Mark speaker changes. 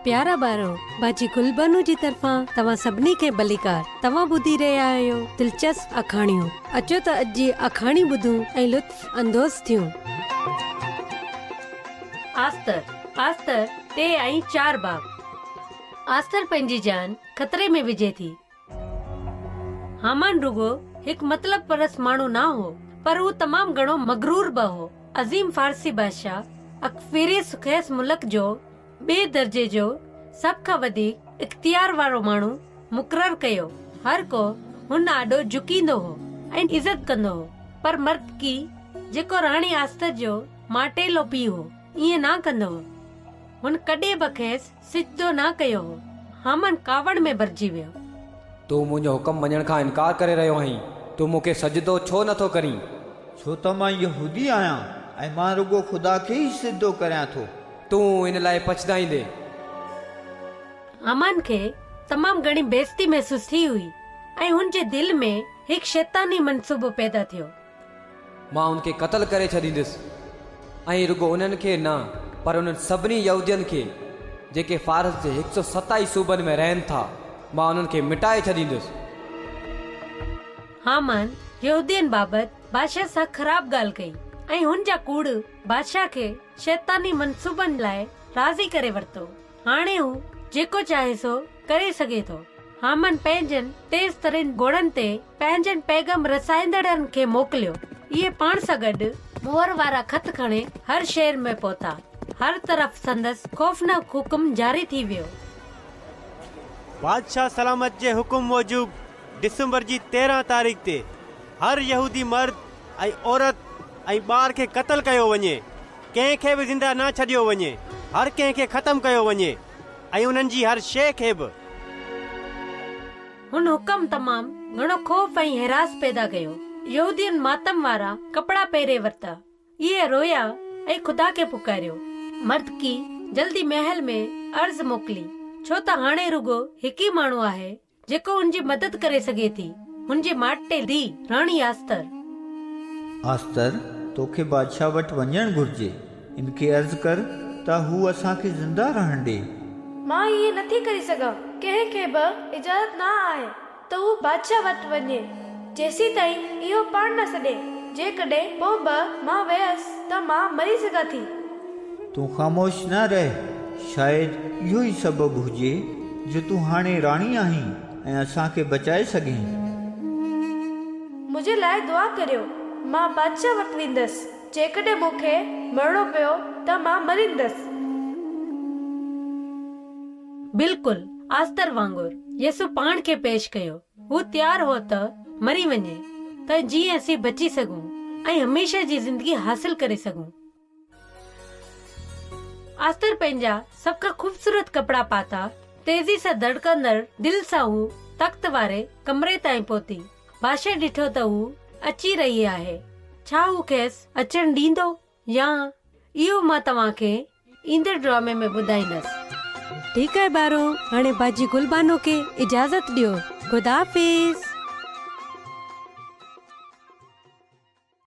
Speaker 1: پيارا ٻارو، باجي گل بانو جي طرفان توهان سڀني کي ڀليڪار. توهان ٻڌي رهيا آهيو دلچسپ آکاڻيون. اچو ته اڄ جي آکاڻي ٻڌون ۽ لطف اندوز ٿيون. آستر، آستر 3 ۽ 4 باب. آستر پنهنجي جان خطري ۾ وجهي ٿي. هامان رڳو هڪ مطلب پرست ماڻهو نه هو، پر هو تمام گهڻو مغرور به هو. عظيم فارسي بادشاهه اخسويرس کيس ملڪ جو ٻئي درجي جو سڀ کان وڌيڪ اختيار وارو ماڻهو مقرر ڪيو. هر ڪو هن آڏو جهڪيندو هو ۽ عزت ڪندو هو، پر مردڪي، جيڪو راڻي آستر جو ماٽيلو پيء هو، ائين نه ڪندو هو. هن ڪڏهن به کيس سجدو نه ڪيو هو. هامان ڪاوڙ ۾ ڀرجي ويو.
Speaker 2: تون منهنجو حڪم مڃڻ کان انڪار ڪري رهيو آهين. تون مون کي سجدو ڇو نه ٿو ڪرين؟
Speaker 3: ڇو ته مان يهودي آهيان ۽ مان رڳو خدا کي ئي سجدو ڪريان ٿو.
Speaker 2: تون ان لاء پڇتائيندين.
Speaker 1: هامان کي تمام گهڻي بيعزتي محسوس ٿي هئي ۽ هن جي دل ۾ هڪ شيطاني منصوبو پيدا ٿيو.
Speaker 2: مان ان کي قتل ڪري ڇڏيندس ۽ رڳو انهن کي نه پر انهن سڀني يهودين کي جيڪي فارس جي هڪ سؤ ستائيس صوبن ۾ رهن ٿا، مان انهن کي مٽائي ڇڏيندس.
Speaker 1: هامان يهودين بابت بادشاهه سان خراب ڳالهه ڪئي ۽ هن جا ڪوڙ بادشاهه کي شيطاني منصوبن لاء راضي ڪري ورتو. هاڻي هو جيڪو چاهي سو ڪري سگهي ٿو. هامان پنهنجن تيز ترين گهوڙن تي پنهنجن پيغام رسائيندڙن کي موڪليو. اهي پاڻ سان گڏ مهر وارا خط کڻي هر شهر ۾ پهتا. هر طرف سندس خوفناڪ حڪم جاري ٿي ويو.
Speaker 4: بادشاهه سلامت جي حڪم موجب ڊسمبر جي 13 تاريخ تي هر يهودي مرد ۽ عورت ۽ ٻار کي قتل ڪيو وڃي. ڪنهن کي به زنده نه ڇڏيو وڃي، هر ڪنهن کي ختم ڪيو وڃي ۽ انهن جي هر شيء کي به.
Speaker 1: هن حڪم تمام گهڻو خوف ۽ هراس پيدا ڪيو. يهودين ماتم وارا ڪپڙا پهري ورتا. اهي رويا ۽ خدا کي پڪاريو. مردڪي جلدي محل ۾ عرض موڪلي، ڇو ته هاڻي رڳو هڪ ئي ماڻهو آهي جيڪو هن جي مدد ڪري سگهي ٿي، هن جي ماٽي ڌيء راڻي آستر.
Speaker 3: آستر، توکي بادشاهه وٽ وڃڻ گهرجي. ان کي عرض ڪر ته هو اسان کي زنده رهڻ ڏي.
Speaker 5: مان ائين نٿي ڪري سگهان. ڪنهن کي به اجازت نه آهي ته هو بادشاهه وٽ وڃي، جيسيتائين اهو پاڻ نه سڏي. جيڪڏهن پوء به مان ويس ته مان مري سگهان ٿي.
Speaker 3: تون خاموش نه رهه، شايد اهو ئي سبب هجي جو تون هاڻي راڻي آهين ۽ اسان کي بچائي سگهين.
Speaker 5: منهنجي لاء دعا ڪريو، مان بادشاهه وٽ ويندس، جيڪڏهن مون کي مرڻو پيو ته مان مريندس.
Speaker 1: بلڪل آستر وانگر يسوع پاڻ کي پيش ڪيو. هو تيار هو ته مري وڃي ته جيئن اسين بچي سگهون ۽ هميشه جي زندگي حاصل ڪري سگهون. آستر پنهنجا سڀ کان خوبصورت ڪپڙا پاتا. تيزي سان ڌڙڪندڙ دل سان هو تخت واري ڪمري تائين پهتي. بادشاهه ڏٺو ته هو اچي رهي آهي. ڇا هو کيس اچڻ ڏيندو يا؟ اهو مان توهان کي ايندڙ ڊرامي ۾ ٻڌائيندس. ٺيڪ آهي ٻارو، هاڻي باجي گل بانو کي اجازت ڏيو. خدا حافظ.